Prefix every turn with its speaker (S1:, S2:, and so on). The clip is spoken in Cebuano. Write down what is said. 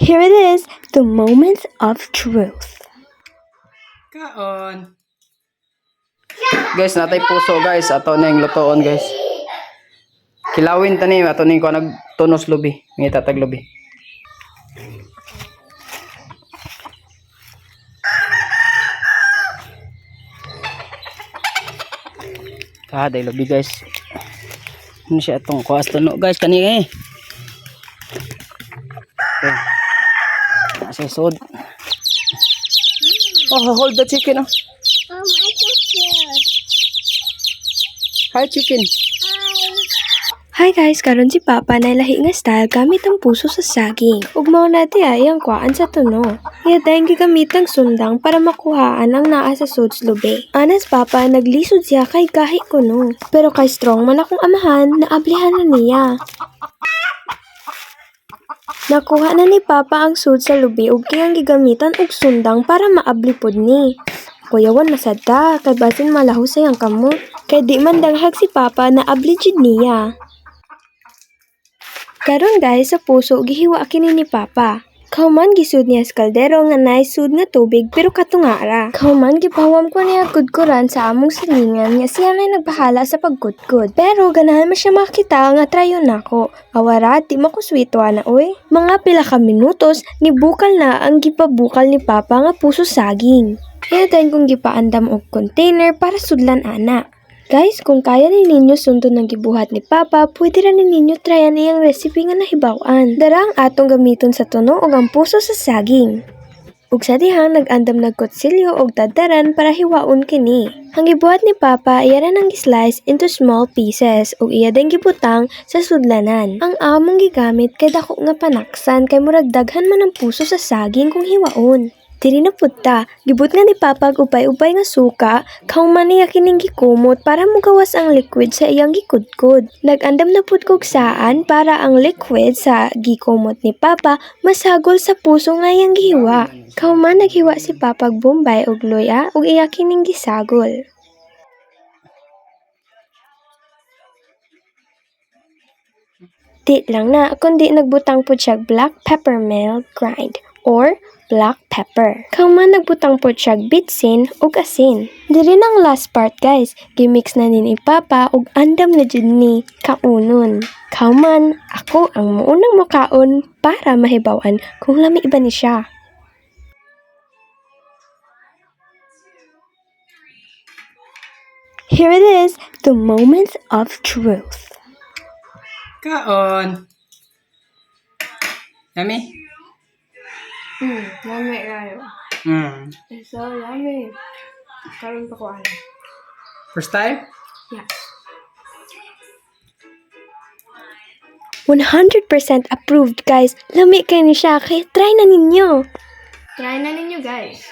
S1: Here it is, the moment of truth.
S2: Kaon. Guys, natay puso, guys. Ato na yung lutoon, guys. Kilawin tani ato ning ko nagtunos lubi. Ngita tag lubi. Kaday lubi, guys. Ano siya atong kuas tuno, guys, kani eh. Okay. Nasa sod. Oh, hold the chicken, oh.
S3: I just scared.
S2: Hi, chicken.
S1: Hi guys, karon si Papa na lahi nga style gamit ang puso sa saging. Ug mao na di ay ang kuhaan sa tuno. Iya dayon gigamit ang sundang para makuhaan ang naa sa sud sa lubi. Anas Papa, naglisod siya kay gahi kuno. Pero kay strong man akong amahan, naablihan na niya. Nakuha na ni Papa ang sud sa lubi ug kiyang gigamitan og sundang para maabli pod ni. Kuyawan masad ta, kay basin malahusay ang kamot. Kay di man danghag si Papa na abli jud niya. Karon guys, sa puso gihiwa kini ni Papa. Kauman gisud niya sa kaldero nga naisud nga tubig pero katunga ra. Kauman gipahawam ko niya kudkuran sa among silingan nga siya na nagbahala sa pagkudkud. Pero ganahan man siya makita nga trayon nako. Awara di makuswito ana oy. Mga pila ka minutos nibukal na ang gipabukal ni Papa nga puso saging. Kaya dayon kong gipaandam og container para sudlan ana. Guys, kung kaya ni ninyo sundon ang gibuhat ni Papa, pwede ra ni ninyo tryan iyang recipe nga nahibaw-an. Dara ang atong gamiton sa tuno ug ang puso sa saging. Ug sa dihang nag-andam nagkutsilyo og tadaran para hiwaon kini. Ang gibuhat ni Papa iya ra nang gi-slice into small pieces ug iya din gibutang sa sudlanan. Ang among gigamit kay dako nga panaksan kay murag daghan man ang puso sa saging kung hiwaon. Diri na pud ta, gibut nga ni Papa og ubay-ubay nga suka, kauman niya kining gikumot para mugawas ang liquid sa iyang gikudkod. Nag-andam na pud kog saan para ang liquid sa gikumot ni Papa masagol sa puso nga iyang gihiwa. Kauman naghiwa si Papa og bombay og luya ug iya kining gisagol. Di lang na, kundi nagbutang pud siya black pepper mill grind or black pepper. Kauman nagbutang pud siya bitsin ug asin. Diri nang last part, guys, gimix na ni Papa ug andam na jud ni kaunon. Kauman ako ang muunang mokaon para mahibaw-an kung lami ba ni siya. Here it is, the moment of truth.
S2: Kaon. Yummy?
S3: Yummy kayo. It's so yummy. Karon pa ko ano.
S2: First time?
S3: Yes.
S1: 100% approved, guys. Lami kay ni siya, kaya try na ninyo.
S3: Try na ninyo, guys.